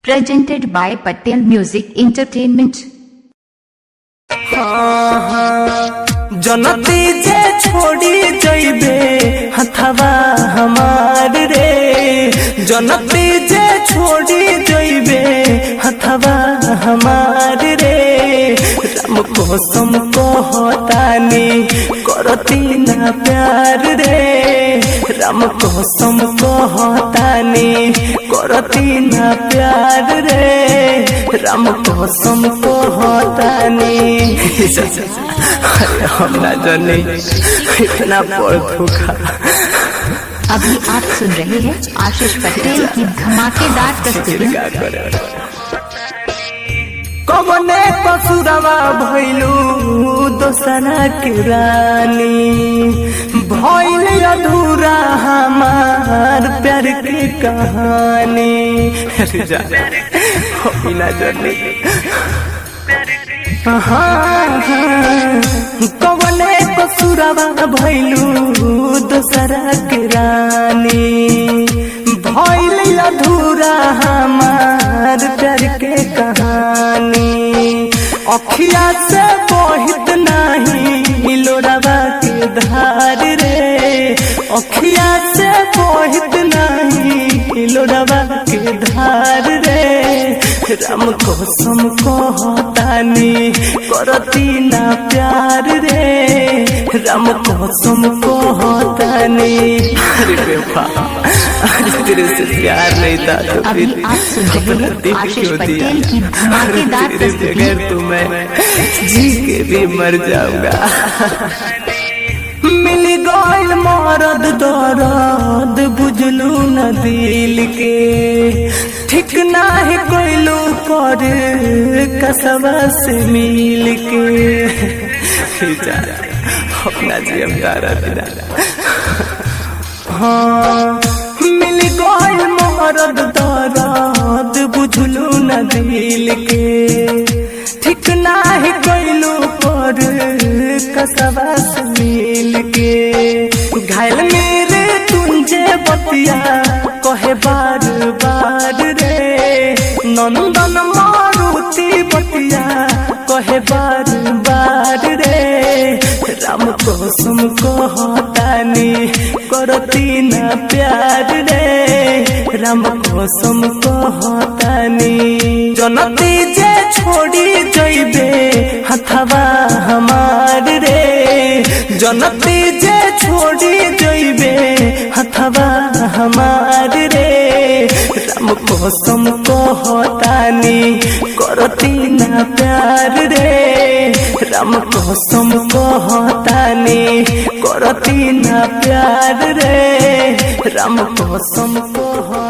Presented by Patel Music Entertainment. जनती जे छोड़ी जइबे हथवा हमार रे, जनती जे छोड़ी जइबे हथवा हमार रे। राम कसम कहतानी करती ना प्यार रे, राम कसम कहतानी करती ना प्यार रे, राम कसम कहतानी। अरे हम ना जाने इतना बड़ धोखा। अभी आप सुन रहे हैं आशीष पटेल की धमाकेदार प्रस्तुति। का करे कवने कसुरवा भइलू दोसरा के रानी, भइल अधूरा हमार प्यार के कहानी। अरे जा, हम ना जाने। हाँ, हाँ, कवने कसुरवा भइलू दोसरा के रानी, भइल अधूरा हमार प्यार के कहानी। अखिया से बहित नाही लोरावा के धार रे, अखिया से बहित नाही लोरावा के धार रे। राम कसम कहतानी करती ना प्यार रे, राम कसम कहतानी। अरे बेवफा, अरे तेरे से प्यार नहीं था तो अभी फिर आप सुन रहे अपना हैं दिल आशीष क्यों दिया? पटेल की अरे धमाकेदार तेरे प्रस्तुति। बगैर तो मैं जी के भी मर जाऊंगा। मिल गइल मरद दर्द बुझलू न दिल के, ठीक नाही कोइलू पर कसबा से मिल के। जा, अपना जीवन तारा बिना। हाँ, मिल गइल मरद दर्द बुझलू न दिल के, ठीक नाही कोइलू पर कसबा से मिल के। घायल मेरे तुंजे बतिया कहे बार बार रे, नंदन मारुति बतिया कहे बार बार रे। राम कसम कहतानी करती ना प्यार रे, राम कसम कहतानी। जनती जे छोड़ी जइबे हथवा हमार रे, जनती जे छोड़ी जइबे हथवा हमार रे। राम कसम कहतानी करती ना प्यार रे, राम कसम कहतानी करती ना प्यार रे, राम कसम कह